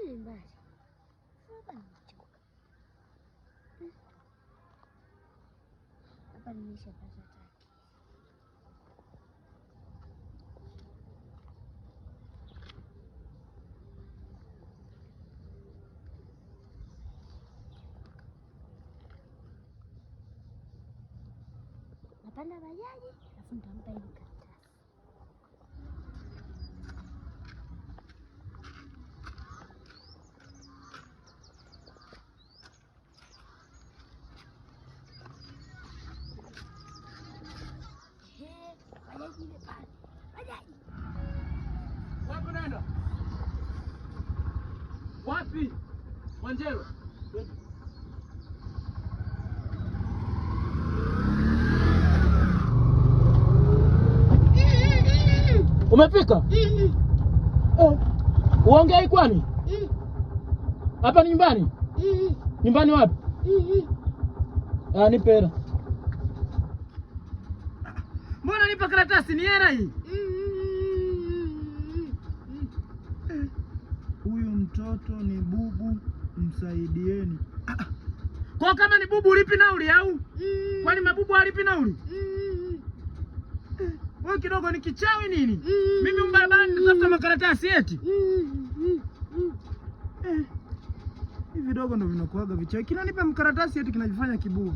Ni mbali. Hapa nimechoka. Hapa nimeshapata taki. Napanda bajaji alafu nitampa hili karatasi. Ehe, bajaji ile pale. Bajaji. Wapi unaenda? Wapi? Mwanjelo. Twende. Umefika? Eh. Uongei kwani? Hapa ni nyumbani? Nyumbani wapi? Ah, nipe hela. Mbona nipa karatasi ni hela hii? Huyu mtoto ni bubu, msaidieni. Kwa kama ni bubu ulipi nauli au? Kwani mabubu halipi nauli? Wewe kidogo ni kichawi nini? Mimi barabarani natafuta makaratasi eti. Hivi vidogo ndo vinakuaga vichawi. Kinanipa mkaratasi eti kinajifanya kibubu.